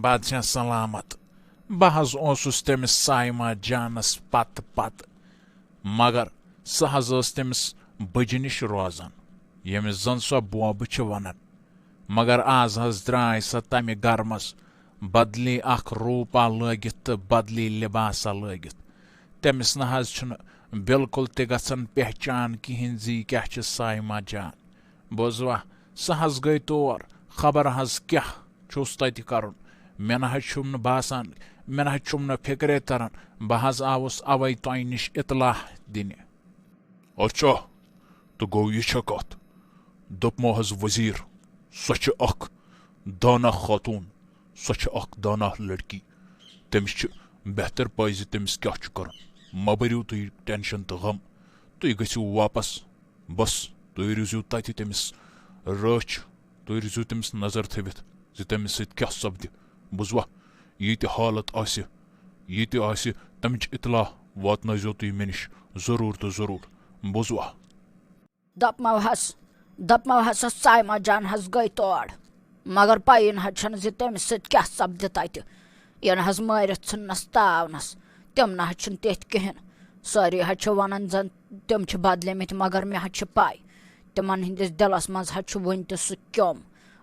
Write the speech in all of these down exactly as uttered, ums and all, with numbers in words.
بادشاہ سلامت۔ بہٕ حظ اوسُس تٔمِس صایمہ جانس پتہٕ پتہٕ، مگر سۄ حظ ٲس تٔمِس بٕجہِ نِش روزان، ییٚمِس زن سۄ بوبہٕ چھِ ونان۔ مگر آز حظ درٛاے سۄ تمہِ گرمس، بدلی اکھ روپا لٲگِتھ تہٕ بدلی لباسا لٲگِتھ۔ تٔمِس نہ حظ چھُنہٕ بالکل تہِ گژھان پہچان کِہیٖنۍ زِ یہِ کیٛاہ چھِ صایمہ جان۔ بوزوا، سۄ حظ گٔے تور، خبر حظ کیٛاہ چھُس تتہِ کرُن۔ مےٚ نہ حظ چھُم نہٕ باسان، مےٚ نہ حظ چھُم نہٕ فکرے تران۔ بہٕ حظ آوُس اوے تۄہہِ نِش اطلاع دِنہِ۔ اچھا، تہٕ گوٚو یہِ چھےٚ کتھ؟ دوٚپمو حظ وزیر، سۄ چھِ اکھ دانا خاتون، سۄ چھِ اکھ دانا لڑکی۔ تٔمِس چھِ بہتر پَے زِ تٔمِس کیٛاہ چھُ کرُن۔ مہ بٔرِو تُہۍ ٹینشن تہٕ غم۔ تُہۍ گٔژھِو واپس۔ بس، تُہۍ روٗزِو تَتہِ تٔمِس رٲچھ۔ تُہۍ روٗزِو تٔمِس نظر تھٲوِتھ زِ تٔمِس سۭتۍ کیٛاہ سپدِ۔ بوٗزوا؟ یہِ تہِ حالت آسہِ، یہِ تہِ آسہِ، تَمِچ اطلاع واتنٲیزیو تُہۍ مےٚ نِش ضروٗر تہٕ ضروٗر۔ بوٗزوا؟ دَپمو حظ، دَپمو حظ، سۄ صایمہ جان حظ گٔے تور، مگر پَیی نہٕ حظ چھَنہٕ زِ تٔمِس سۭتۍ کیٛاہ سپدِ تَتہِ۔ یَنہٕ حظ مٲرِتھ ژھٕننَس تاونَس، تِم نہ حظ چھِنہٕ تِتھۍ کِہیٖنۍ۔ سٲری حظ چھِ وَنان زَن تِم چھِ بدلیمٕتۍ، مگر مےٚ حظ چھِ پَے، تِمَن ہٕنٛدِس دِلَس منٛز حظ چھُ وٕنہِ تہِ سُہ کیوٚم،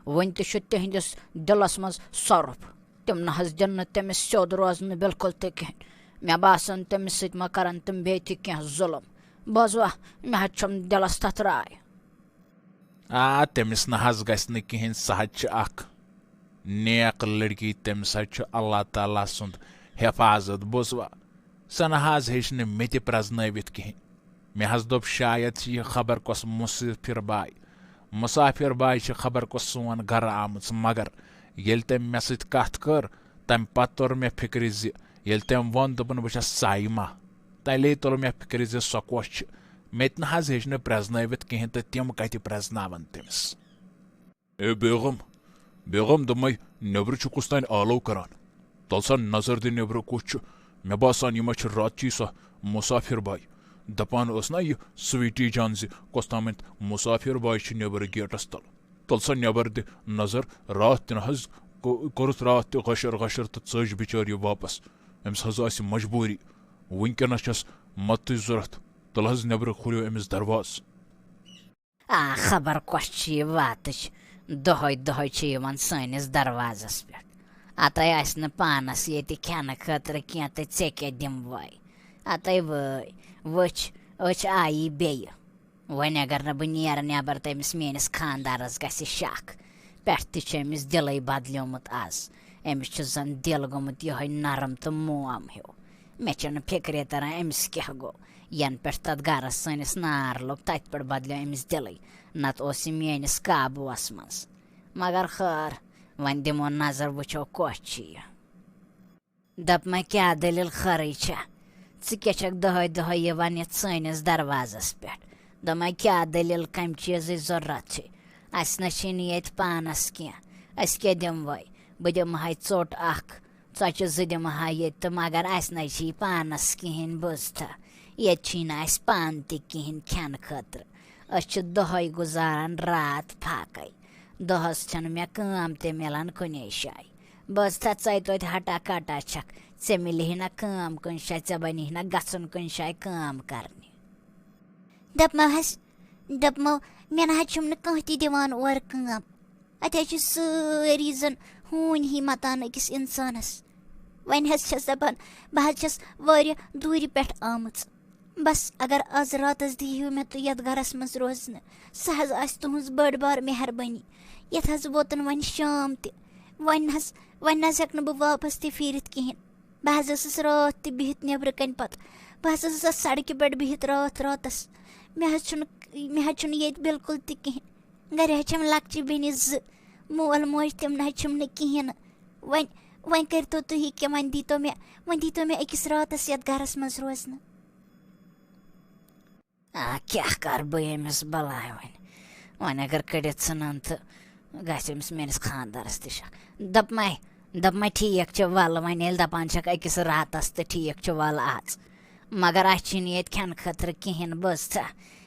وٕنہِ تہِ چھُ تِہِنٛدِس دِلَس منٛز سۄرُپھ۔ تِم نہ حظ دِن نہٕ تٔمِس سیوٚد روزنہٕ بالکل تہِ کِہیٖنۍ۔ مےٚ باسان، تٔمِس سۭتۍ ما کَرَن تِم بیٚیہِ تہِ کینٛہہ ظُلُم۔ بوزوا، مےٚ حظ چھُم دِلَس تَتھ راے۔ آ، تٔمِس نہ حظ گژھِ نہٕ کِہیٖنۍ، سۄ حظ چھِ اکھ نیک لڑکی، تٔمِس حظ چھُ اللہ تعالیٰ سُنٛد حفاظت۔ بوزوا، سۄ نہ حظ ہیٚچھ نہٕ مےٚ تہِ پرٛزنٲوِتھ کِہیٖنۍ۔ مےٚ حظ دوٚپ، شاید چھِ یہِ خبر کۄس مُسافِر باے، مُسافِر باے چھِ خبر کۄس سون گرٕ آمٕژ، مگر ییٚلہِ تٔمۍ مےٚ سۭتۍ کَتھ کٔر، تَمہِ پَتہٕ توٚر مےٚ فِکرِ زِ ییٚلہِ تٔمۍ ووٚن، دوٚپُن، بہٕ چھَس صایمہ، تَلے توٚر مےٚ فِکرِ زِ سۄ کۄس چھِ۔ مےٚ تہِ نہ حظ ہیٚچھ نہٕ پرٛزنٲوِتھ کِہیٖنۍ تہٕ تِم کَتہِ پرٛزناوَن تٔمِس۔ اے بیگم، بیگم، دوٚپمَے، نیٚبرٕ چھُ کُس تام آلو کران۔ تَل سا نظر دِ نیٚبرٕ کُس چھُ۔ مےٚ باسان، یہِ ما چھِ راتچی سۄ مُسافِر باے۔ دَپان ٲس نا یہِ سویٖٹی جان زِ کۄس تامَتھ مُسافِر باے چھِ نیٚبرٕ گیٹَس تَل۔ تَل سا نیٚبر دِ نظر، راتھ تہِ نہ حظ کو-، کوٚرُتھ راتھ تہِ غشر غشر تہٕ ژٔج بِچٲر یہِ واپس۔ أمِس حظ آسہِ مجبوٗری۔ وٕنکیٚنَس چھَس مدتٕچ ضوٚرَتھ۔ تَل حظ نیٚبرٕ کھوٗلِو أمِس دروازٕ۔ آ، خبر کۄس چھِ یہِ واتٕچ۔ دۄہَے دۄہَے چھِ یِوان سٲنِس دروازَس پٮ۪ٹھ۔ اَتَے آسہِ نہٕ پانَس ییٚتہِ کھٮ۪نہٕ خٲطرٕ کینٛہہ تہٕ ژےٚ کیٛاہ دِموے؟ اَتَے وٲے، وٕچھ، أچھ آیی بیٚیہِ۔ وۄنۍ اگر نہٕ بہٕ نیرٕ نٮ۪بر تہٕ أمِس میٲنِس خانٛدارس گژھِ شک۔ پٮ۪ٹھ تہِ چھُ أمِس دِلٕے بدلیومُت آز۔ أمِس چھُ زن دِل گوٚمُت یِہوٚے نرم تہٕ موم ہیوٗ۔ مےٚ چھَنہٕ فِکرے تران أمِس کیٛاہ گوٚو۔ ینہٕ پٮ۪ٹھ تتھ گرس سٲنِس نار لوٚگ، تتہِ پٮ۪ٹھ بدلیو أمِس دِلٕے۔ نتہٕ اوس یہِ میٲنِس قابوٗوس منٛز۔ مگر خٲر، وۄنۍ دِمو نظر، وٕچھو کۄس چھِ یہِ۔ دَپ مےٚ، کیٛاہ دٔلیٖل خٲرٕے چھےٚ؟ ژٕ کیٛاہ چھَکھ دۄہَے دۄہَے یِوان یَتھ سٲنِس دروازَس پٮ۪ٹھ؟ دوٚپمَے، کیٛاہ دٔلیٖل، کَمہِ چیٖزٕچ ضروٗرت چھِ؟ اَسہِ نہ چھِنہٕ ییٚتہِ پانَس کینٛہہ، أسۍ کیٛاہ دِموے؟ بہٕ دِمہٕ ہاے ژوٚٹ اَکھ، ژۄچہِ زٕ دِمہٕ ہاے ییٚتہِ تہٕ، مگر اَسہِ نہ چھِ یہِ پانَس کِہیٖنۍ، بوٗزتھا؟ ییٚتہِ چھِی نہٕ اَسہِ پانہٕ تہِ کِہیٖنۍ کھٮ۪نہٕ خٲطرٕ۔ أسۍ چھِ دۄہَے گُزاران راتھ فاقَے۔ دۄہَس چھَنہٕ مےٚ کٲم تہِ مِلان کُنے جایہِ۔ بہٕ ٲسٕس تَتھ ژَے توتہِ ہَٹا کَٹا چھَکھ۔ ژےٚ مِلہِ ہے نہ کٲم کُنہِ جایہِ، ژےٚ بَنہِ ہے نہ گژھُن کُنہِ جایہِ کٲم کَرنہِ۔ دَپمو حظ، دَپمو، مےٚ نہ حظ چھُم نہٕ کانٛہہ تہِ دِوان اورٕ کٲم۔ اَتہِ حظ چھِ سٲری زَن ہوٗنۍ ہی مَتان أکِس اِنسانَس۔ وۄنۍ حظ چھَس دَپان، بہٕ حظ چھَس واریاہ دوٗرِ پٮ۪ٹھ آمٕژ۔ بس، اگر از راتس دِیِو مےٚ تُہۍ یتھ گرس منٛز روزنہٕ، سۄ حظ آسہِ تُہنٛز بٔڑ بار مہربٲنی۔ یتھ حظ ووتن وۄنۍ شام تہِ۔ وۄنۍ حظ، وۄنۍ نہ حظ ہٮ۪کہٕ نہٕ بہٕ واپس تہِ پھیٖرِتھ کِہیٖنۍ۔ بہٕ حظ ٲسٕس راتھ تہِ بِہِتھ نیبرٕ کنہِ پتہٕ۔ بہٕ حظ ٲسٕس اتھ سڑکہِ پٮ۪ٹھ بِہِتھ راتھ راتس۔ مےٚ حظ چھُنہٕ، مےٚ حظ چھُنہٕ ییٚتہِ بالکل تہِ کِہیٖنۍ۔ گرِ حظ چھَم لۄکچہِ بیٚنہِ زٕ، مول موج تِم نہ حظ چھِم نہٕ کِہیٖنۍ نہٕ۔ وۄنۍ، وۄنۍ کٔرۍتو تُہی کینٛہہ، وۄنۍ دیٖتو مےٚ، وۄنۍ دیٖتو مےٚ أکِس راتس یتھ گرس منٛز روزنہٕ۔ آ، کیٛاہ کَرٕ بہٕ ییٚمِس بَلاے وۄنۍ؟ وۄنۍ اگر کٔڑِتھ ژھٕنَن تہٕ گژھِ أمِس میٛٲنِس خانٛدارَس تہِ شک۔ دَپمَے، دَپمَے، ٹھیٖک چھُ، وَلہٕ وۄنۍ ییٚلہِ دَپان چھَکھ أکِس راتَس تہٕ ٹھیٖک چھُ، وَلہٕ اَژ۔ مگر اَسہِ چھِنہٕ ییٚتہِ کھٮ۪نہٕ خٲطرٕ کِہیٖنۍ، بوٗزتھا؟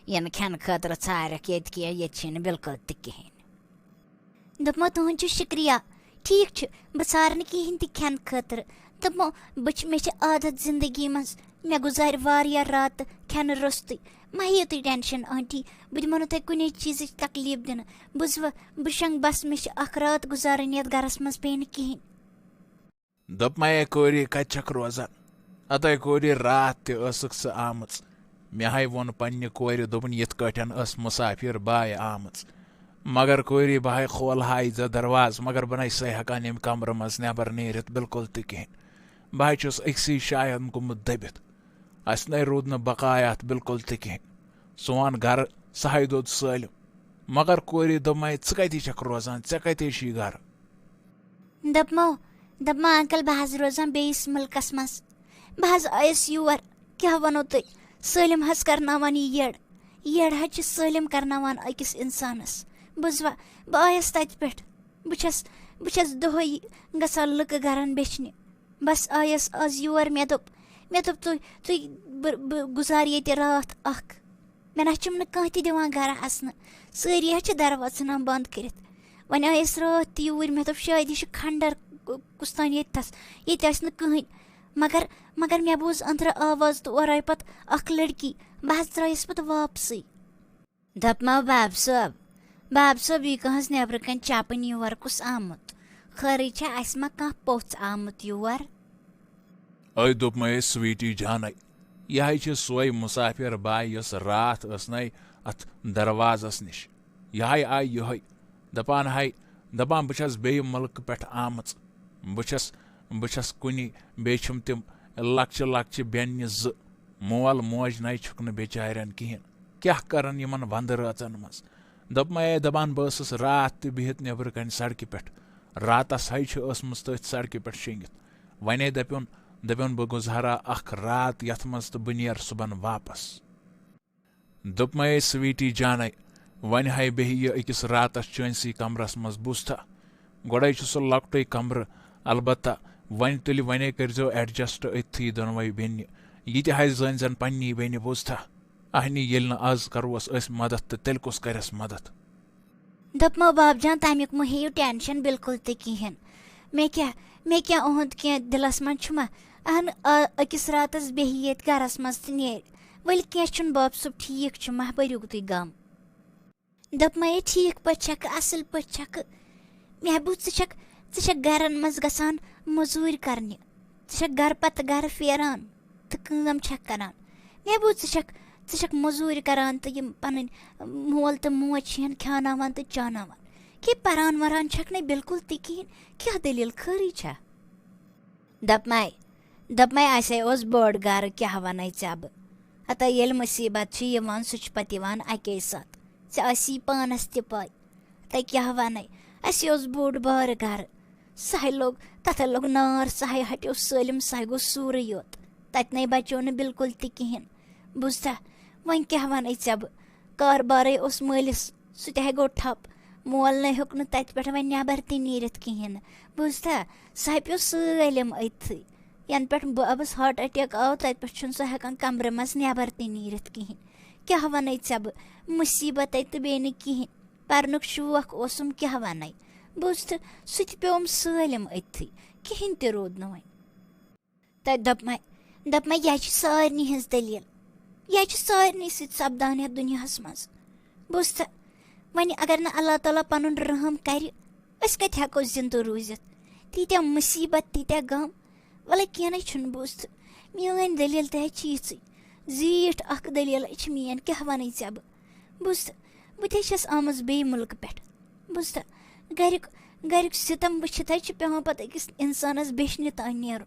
یِنہٕ کھٮ۪نہٕ خٲطرٕ ژھارَکھ ییٚتہِ کینٛہہ، ییٚتہِ چھِنہٕ بِلکُل تہِ کِہیٖنۍ۔ دوٚپمو، تُہُنٛد چھُ شُکریہ، ٹھیٖک چھُ، بہٕ ژھارٕ نہٕ کِہیٖنۍ تہِ کھٮ۪نہٕ خٲطرٕ۔ دوٚپمو، بہٕ چھِ، مےٚ چھِ عادت زندگی منٛز، مےٚ گُزارِ واریاہ راتہٕ کھٮ۪نہٕ روٚستُے۔ مہ ہیٚیِو تُہۍ ٹٮ۪نشَن آنٹی، بہٕ دِمو نہٕ تۄہہِ کُنے چیٖزٕچ تکلیٖف دِنہٕ۔ بوٗزوٕ، بہٕ شۄنٛگہٕ بَس، مےٚ چھِ اَکھ راتھ گُزارٕنۍ یَتھ گَرَس منٛز، پیٚیہِ نہٕ کِہیٖنۍ۔ دوٚپمَے، "اے کورِ، کَتہِ چھَکھ روزان؟ اَتَے کورِ، راتھ تہِ ٲسٕکھ ژٕ آمٕژ۔ مےٚ ہاے ووٚن پنٛنہِ کورِ، دوٚپُن، یِتھ کٲٹھۍ ٲس مُسافِر باے آمٕژ۔ مگر کورِ، بہٕ ہاے کھولہٕ ہاے ژےٚ دروازٕ، مگر بہٕ نَے سَے ہٮ۪کان ییٚمہِ کَمرٕ منٛز نٮ۪بر نیٖرِتھ بِلکُل تہِ کِہیٖنۍ۔ بہٕ ہاے چھُس أکسٕے جایہِ گوٚمُت دٔبِتھ۔ اَسہِ نَے روٗد نہٕ بقایا اَتھ بِلکُل تہِ کِہیٖنۍ۔ سون گَرٕ، سُہ ہاے دوٚد سٲلِم۔ مگر کورِ دوٚپمَے، ژٕ کَتہِ چھَکھ روزان؟ ژےٚ کَتہِ چھُے گَرٕ؟" دوٚپمو، دوٚپمو، "انکل، بہٕ حظ روزان بیٚیِس مُلکَس منٛز۔ بہٕ حظ آیَس یور، کیٛاہ وَنو تۄہہِ، سٲلِم حظ کَرناوان یہِ یٔڈ۔ یٔڈ حظ چھِ سٲلِم کَرناوان أکِس اِنسانَس۔ بوٗزوا، بہٕ آیَس تَتہِ پٮ۪ٹھ۔ بہٕ چھَس، بہٕ چھَس دۄہَے گژھان لُکہٕ گَرَن بیٚچھنہِ۔ بَس آیَس آز یور، مےٚ دوٚپ، مےٚ دوٚپ، تُہۍ، تُہۍ، بہٕ، بہٕ گُزارٕ ییٚتہِ راتھ اَکھ۔" مےٚ نہ چھُم نہٕ کانٛہہ تہِ دِوان گرٕ اَژنہٕ۔ سٲری حظ چھِ دروازٕ ژھٕنان بنٛد کٔرِتھ۔ وۄنۍ آیَس راتھ تہِ یوٗرۍ، مےٚ دوٚپ، شاید یہِ چھُ کھنڈر کُ-، کُستام ییٚتہِ تھَس، ییٚتہِ آسہِ نہٕ کٕہٕنۍ۔ مگر، مگر مےٚ بوٗز أنٛدرٕ آواز تہٕ اورٕ آیہِ پَتہٕ اَکھ لٔڑکی۔ بہٕ حظ درٛایَس پَتہٕ واپسٕے۔ دوٚپمو، "باب صٲب، باب صٲب، یہِ کانٛہہ حظ نٮ۪برٕ کَنۍ چَپٕنۍ یور کُس آمُت؟ خٲرٕے چھا، اَسہِ ما کانٛہہ پوٚژھ آمُت یور؟" أے دوٚپمَے، "سویٖٹی جانَے، یہِ ہَے چھِ سۄے مُسافِر باے، یۄس راتھ ٲس نَے اَتھ دروازَس نِش۔ یہِ ہَے آیہِ یِہوٚے، دَپان ہَے، دَپان، بہٕ چھَس بیٚیہِ مُلکہٕ پٮ۪ٹھ آمٕژ۔ بہٕ چھَس، بہٕ چھَس کُنی، بیٚیہِ چھِم تِم لۄکچہِ لۄکچہِ بیٚنہِ زٕ۔ مول موج نَے چھُکھ نہٕ بِچارٮ۪ن کِہیٖنۍ۔ کیٛاہ کَرَن یِمَن وَندٕ رٲژَن منٛز؟" دوٚپمَے، دَپان، بہٕ ٲسٕس راتھ تہِ بِہِتھ نٮ۪برٕ کَنۍ سڑکہِ پٮ۪ٹھ۔ راتَس ہَے چھِ ٲسمٕژ تٔتھۍ سڑکہِ پٮ۪ٹھ شیٚنگِتھ۔ وَنے دَپیوٚن، دَپیوٚن، بہٕ گُزارا اَکھ راتھ یَتھ منٛز تہٕ بہٕ نیرٕ صُبحن واپَس۔ دوٚپمَے، سویٖٹی جانَے، وۄنۍ ہَے بیٚہہِ یہِ أکِس راتَس چٲنۍسٕے کمرَس منٛز، بوٗزتھا؟ گۄڈَے چھُ سُہ لۄکٹُے کمرٕ، البتہ وۄنۍ تُلہِ، وۄنے کٔرۍزیو adjust أتھی دۄنوَے بیٚنہِ۔ یہِ تہِ ہَے زٲنۍزٮ۪ن پنٛنی بیٚنہِ، بوٗزتھا؟ اہنی، ییٚلہِ نہٕ آز کروس أسۍ مدد، تہٕ تیٚلہِ کُس کرٮ۪س مدد؟ دوٚپمو، "باب جان، تَمیُک مہٕ ہیٚیِو ٹینشن بِلکُل تہِ کِہیٖنۍ۔ مےٚ کیٛاہ، مےٚ کیٛاہ اُہُنٛد کینٛہہ دِلس منٛز چھُ ما؟ اہن، آ، أکِس راتس بیٚہہِ ییٚتہِ گرس منٛز تہٕ نیرِ۔ ؤلۍ کینٛہہ چھُنہٕ، باب صٲب ٹھیٖک چھُ، مہ بٔرِو تُہۍ غم۔" دوٚپمَے، "ٹھیٖک پٲٹھۍ چھَکھٕ، اَصٕل پٲٹھۍ چھَکھٕ؟ مےٚ بوٗز، ژٕ چھَکھ، ژٕ چھَکھ گَرَن منٛز گژھان مٔزوٗرۍ کَرنہِ۔ ژٕ چھَکھ گَرٕ پَتہٕ گَرٕ پھیران تہٕ کٲم چھَکھ کَران۔ مےٚ بوٗز، ژٕ چھَکھ، ژٕ چھَکھ مٔزوٗرۍ کَران تہٕ یِم پَنٕنۍ مول تہٕ موج چھِ ہَن کھیٛاناوان تہٕ چاناوان۔ کہِ پَران وَران چھَکھ نہٕ بِلکُل تہِ کِہیٖنۍ۔ کیٛاہ دٔلیٖل، خٲرٕے چھا؟" دوٚپمَے، دوٚپمَے، "اَسے اوس بوٚڑ گَرٕ، کیٛاہ وَنَے ژےٚ بہٕ؟ ہَتَے ییٚلہِ مُصیٖبت چھِ یِوان، سُہ چھُ پَتہٕ یِوان اَکے ساتہٕ۔ ژےٚ آسی پانَس تہِ پَے۔ تَے کیٛاہ وَنَے، اَسہِ اوس بوٚڑ بارٕ گَرٕ۔ سُہ ہے لوٚگ، تَتھ ہے لوٚگ نار، سُہ ہے ہَٹیو سٲلِم، سُہ ہے گوٚو سورُے یوت۔ تَتہِ نَے بَچیو نہٕ بِلکُل تہِ کِہیٖنۍ۔ بوٗزتھا، وۄنۍ کیٛاہ وَنَے ژےٚ بہٕ؟ کاربارٕے اوس مٲلِس، سُہ تہِ ہے گوٚو ٹھپ۔ مول نَے ہیوٚک نہٕ تَتہِ پٮ۪ٹھ وۄنۍ نٮ۪بَر تہِ نیٖرِتھ کِہیٖنۍ نہٕ۔ بوٗزتھا، سُہ ہے پیوٚو سٲلِم أتھٕے۔ یَنہٕ پٮ۪ٹھ بَبَس heart attack آو، تَتہِ پٮ۪ٹھ چھُنہٕ سُہ ہٮ۪کان کَمرٕ منٛز نٮ۪بَر تہِ نیٖرِتھ کِہیٖنۍ۔ کیٛاہ وَنَے ژےٚ بہٕ؟ مُصیٖبت اَتہِ تہٕ بیٚیہِ نہٕ کِہیٖنۍ۔ پَرنُک شوق اوسُم، کیٛاہ وَنَے۔ بوٗزتھٕ، سُہ تہِ پیوٚوُم سٲلِم أتھٕے۔ کِہیٖنۍ تہِ روٗد نہٕ وۄنۍ۔ تَتہِ دوٚپمَے، دوٚپمَے، یہِ چھِ سارنٕے ہٕنٛز دٔلیٖل۔ یہِ چھِ سارنٕے سۭتۍ سَپدان یَتھ دُنیاہَس منٛز۔ بوٗزتھٕ، وۄنۍ اگر نہٕ اللہ تعالیٰ پَنُن رحم کَرِ، أسۍ کَتہِ ہٮ۪کو زِندٕ روٗزِتھ؟ تیٖتیٛاہ مُصیٖبت، تیٖتیٛاہ غم۔ وَلہٕ کینٛہہ نَے چھُنہٕ، بوٗزتھٕ، میٛٲنۍ دٔلیٖل تہِ حظ چھِ یِژٕے۔ زیٖٹھ اَکھ دٔلیٖل چھِ میٛٲنۍ، کیٛاہ وَنَے ژےٚ بہٕ؟ بوٗزتھٕ، بہٕ تہِ حظ چھَس آمٕژ بیٚیہِ مُلکہٕ پٮ۪ٹھ۔ بوٗزتھٕ، گَریُک، گَریُک سِتَم وٕچھِتھ حظ چھِ پٮ۪وان پَتہٕ أکِس اِنسانَس بیٚچھنہِ تام نیرُن۔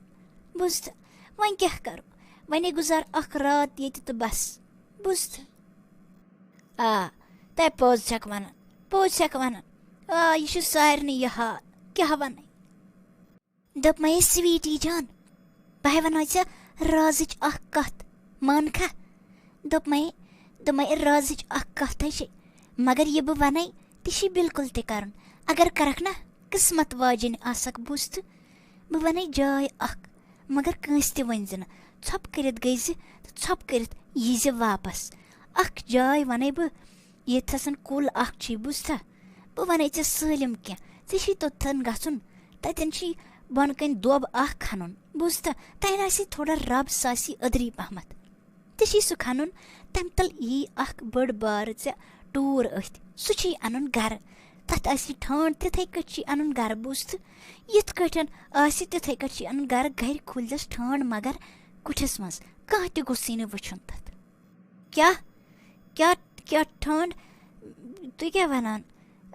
بوٗزتھٕ، وۄنۍ کیٛاہ کَرو؟ وۄنۍ گُزار اَکھ رات ییٚتہِ تہٕ بَس۔ بوٗزتھٕ؟ آ، تۄہہِ پوٚز چھَکھ وَنان، پوٚز چھَکھ وَنان۔ آ، یہِ چھُ سارنٕے یہِ حال، کیٛاہ وَنَے؟ دوٚپمَے، سویٖٹی جان، بہٕ ہے وَنَے ژےٚ رازٕچ اَکھ کَتھ، مانکھا؟ دوٚپمَے، دوٚپمَے، رازٕچ اَکھ کَتھ ہے چھے، مگر یہِ بہٕ وَنَے، تہِ چھُے بِلکُل تہِ کَرُن۔ اگر کَرَکھ نا، قٕسمَت واجِنۍ آسَکھ، بوٗزتھٕ، بہٕ وَنَے جاے اَکھ، مگر کٲنٛسہِ تہِ ؤنۍ زِ نہٕ۔ ژھۄپہٕ کٔرِتھ گٔے زِ تہٕ ژھۄپہٕ کٔرِتھ یی زِ واپَس۔ اَکھ جاے وَنَے بہٕ، ییٚتہِ تھَسَن کُل اَکھ چھُے، بوٗزتھا؟ بہٕ وَنَے ژےٚ سٲلِم کینٛہہ۔ ژےٚ چھُے توٚتَن گژھُن، تَتٮ۪ن چھِ بۄنہٕ کَنۍ دۄب اَکھ کھَنُن، بوٗزتھا؟ تَتٮ۪ن آسی تھوڑا رَب، سُہ آسی أدری پَہمَتھ۔ تہِ چھِ سُہ کھَنُن، تَمہِ تَل یی اَکھ بٔڑ بار ژےٚ ٹوٗر أتھۍ، سُہ چھُے اَنُن گَرٕ۔ تَتھ آسی ٹھانٛڈ، تِتھَے کٲٹھۍ چھُے اَنُن گَرٕ، بوٗزتھٕ؟ یِتھ کٲٹھۍ آسی، تِتھَے کٲٹھۍ چھُے اَنُن گَرٕ۔ گَرِ کھوٗلۍزٮ۪س ٹھانٛڈ، مگر کُٹھِس منٛز۔ کانٛہہ تہِ گوٚژھُے نہٕ وٕچھُن تَتھ۔ کیٛاہ؟ کیٛاہ، کیٛاہ ٹھانٛڈ؟ تُہۍ کیٛاہ وَنان؟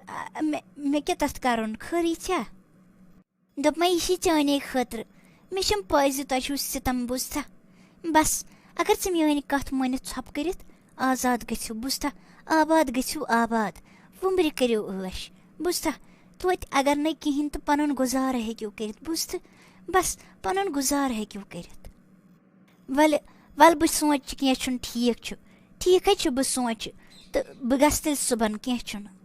آ، مےٚ، مےٚ کیٛاہ تَتھ کَرُن؟ خٲرٕے چھا؟ دوٚپمَے، یہِ چھِ چانے خٲطرٕ۔ مےٚ چھَم پَے زِ تۄہہِ چھُو سِتَم، بوٗزتھا؟ بَس، اگر ژٕ میٛٲنۍ کَتھ مٲنِتھ ژھۄپہٕ کٔرِتھ آزاد گٔژھِو، بوٗزتھا؟ آباد گٔژھِو آباد، وُمبرِ کٔرِو عٲش، بوٗزتھا؟ توتہِ اگر نَے کِہیٖنۍ تہٕ پَنُن گُزارٕ ہیٚکِو کٔرِتھ، بوٗزتھٕ؟ بَس، پَنُن گُزارٕ ہیٚکِو کٔرِتھ۔ وَلہٕ، وَلہٕ بہٕ سونٛچہٕ، کینٛہہ چھُنہٕ، ٹھیٖک چھُ، ٹھیٖک حظ چھُ، بہٕ سونٛچہٕ تہٕ بہٕ گژھٕ تیٚلہِ صُبحن، کینٛہہ چھُنہٕ۔